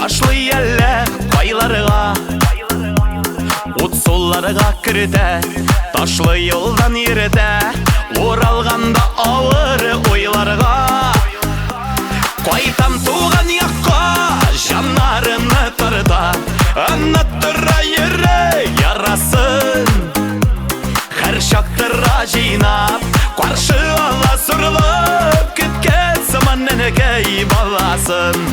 Ташлый әллә кайларга, ут суларга кертә, ташлы юлдан йөртә, уралганда авыр уйларга. Кайтам туган якка, җаннарымны тарта, оныттыра йөрәк ярасын. Һәр чактыра җыйнап, каршы ала зурлап, көткән сыман нәнәкәй баласын.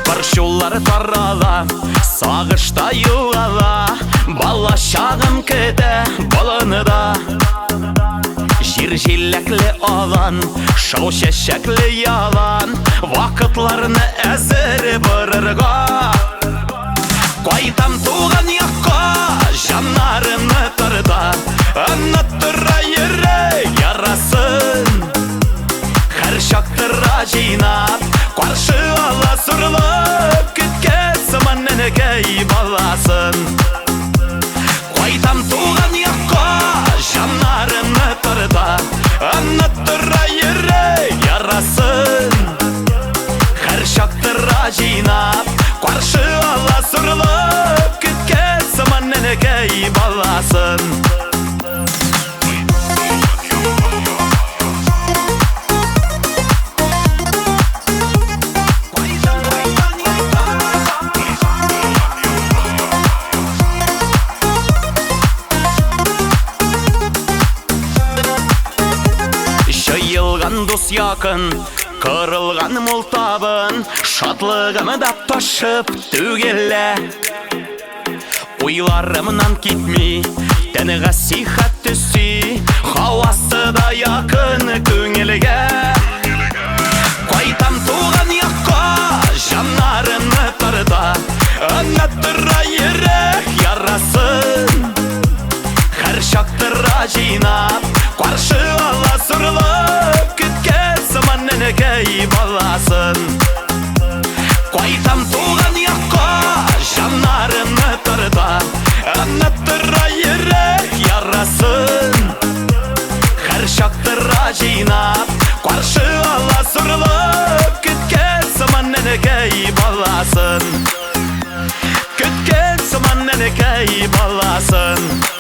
Борчулар тарала, сагышта югала, бала чагым көтә болында. Җир җиләкле алан, шау чәчәкле ялан, вакытларны әзер борырга. Кайтам туган якка, җаннарымны тарта, оныттыра йөрәк ярасын. Һәр чактыра җыйнап, каршы ала зурлап, көткән сыман нәнәкәй баласын. Кайтам туган якка, җаннарымны тарта, оныттыра йөрәк ярасын. Һәр чактыра җыйнап, каршы ала зурлап, көткән сыман нәнәкәй баласын. Җыелган дус якын, кырылган мул табын, шатлыгым да ташып түгелә. Уйларымнан китми, тәнгә сихәт төси, һавасы да якын күңелгә. Кайтам туган якка, җаннарымны тарта, оныттыра йөрәк ярасын. Һәр чактыра җыйнап, каршы ала зурлап, көткән сыман нәнәкәй баласын. Кайтам туган якка, җаннарымны тарта, оныттыра йөрәк ярасын. Һәр чактыра җыйнап, каршы ала зурлап, көткән сыман нәнәкәй баласын. Көткән сыман нәнәкәй баласын.